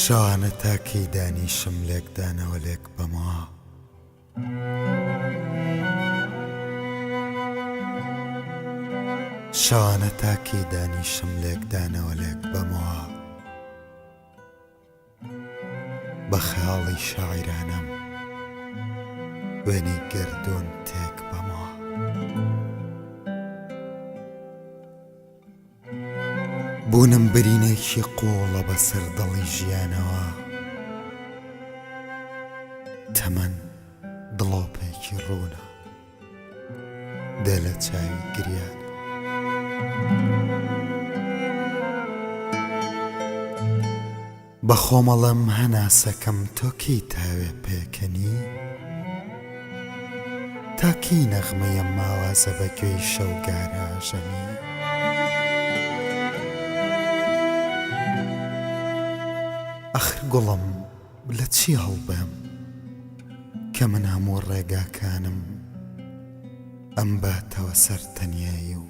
شەوانە تا کەی دانیشم لێکدانەوە لێک بەمەوە؟ شەوانە تا کەی دانیشم لێکدانەوە لێک بەمەوە؟ بە خەیاڵی شاعیرانەم وێنەی گەردوون تێک بەمەوە. بوونم برینێکی قووڵە بەسەر دڵی ژیانەوە تەمەن دڵۆپێکی ڕوونە دێ لە چاوی گریان. بە خۆمەڵێم هەناسەکەم تۆ کەی تاوێ پێکەنی؟ تا کەی نەغمەی ئەم ئاوازە بە گوێی شەوگارا ژەنی؟ ئەخر گوڵم لە چی هەڵبێم کە من هەموو ڕێگاکانم ئەمباتەوە سەر تەنیایی و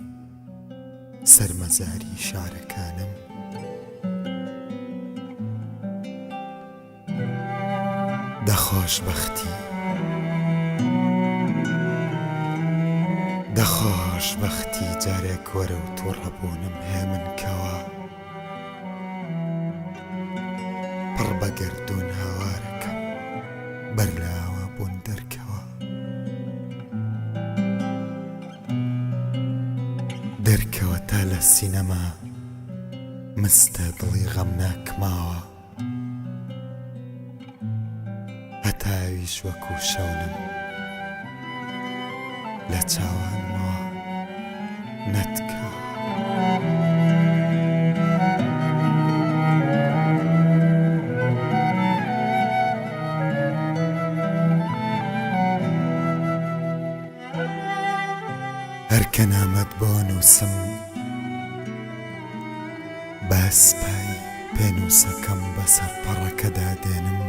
سەر مەزاری شارەکانم؟ دە خۆشبەختی دە خۆشبەختی جارێک وەرە و توڕەبوونم هێمن کەوە پڕ بە گەردوون هاوارەکەم بەر لە ئاوابوون دەرکەوە دەرکەوە تا لە سینەما مستە دڵی غەمناک ماوە. هەتا ئەویش وەکوو شەونم لە چاوانمەوە نەتکاوە. هەر کە نامەت بۆ نووسم بە ئەسپایی پێنووسەکەم بەسەر پەڕەکەدا دێنم.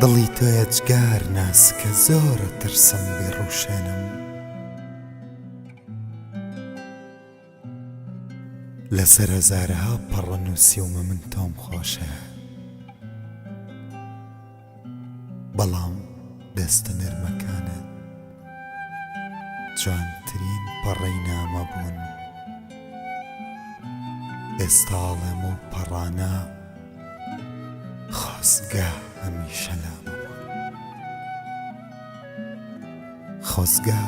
دڵی تۆ یەجگار ناسکە زۆر ئەترسم بیڕووشێنم. لەسەر هەزارەها پەڕە نووسیومە من تۆم خۆشە بەڵام دەستە نەرمەکانت جوانترین پەڕەی نامە بوون ئێستا ئەڵێم ئەو پەڕانە خۆزگە هەمیشە لامە بوون خۆزگە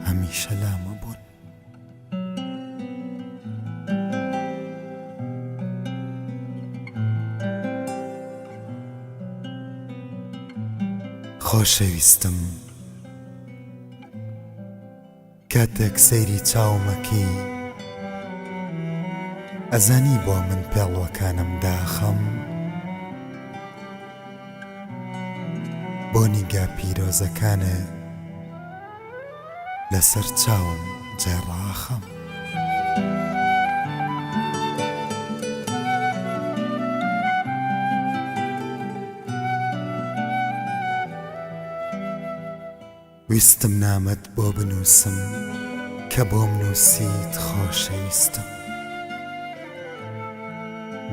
هەمیشە لامە بوون. خۆشەویستم کاتێک سەیری چاومەکەی ئەزانی بۆ من پێڵوەکانم داخەم بۆ نیگا پیرۆزەکانێ لەسەر چاوم جێ ڕاخەم. ویستم نامەت بۆ بنووسم کە بۆم نووسیت خۆشەویستم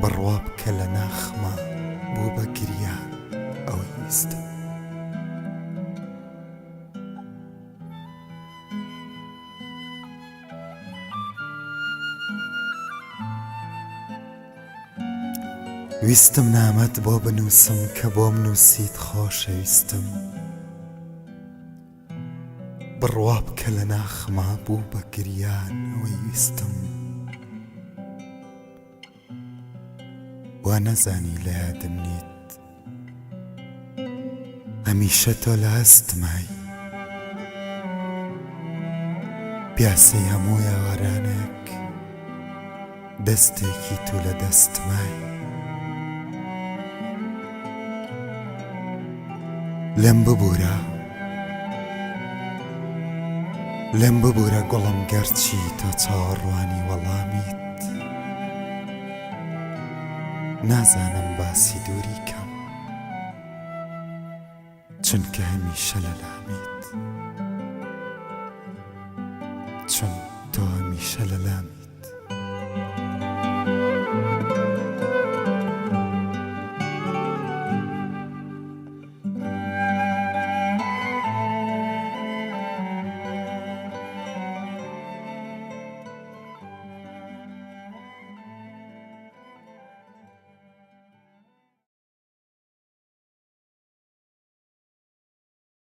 بڕوا بکە لە ناخما بوو بە گریان ئەوەی ویستم. ویستم نامەت بۆ بنووسم کە بۆم نووسیت خۆشەویستم بڕوا بکە لە ناخما بوو بە گریان ئەوەی ویستم وا نەزانی لە یادم نیت هەمیشە تۆ لە هەستمای پیاسەی هەموو ئێوارانێک دەستێکی تو لە دەستمای لێم ببورە لێم ببورە گوڵم گەرچی تۆ چاوەڕوانی وەڵامیت نازانم باسی دووری کەم چونکە هەمیشە لە لامیت چون تۆ هەمیشە لە لامیت.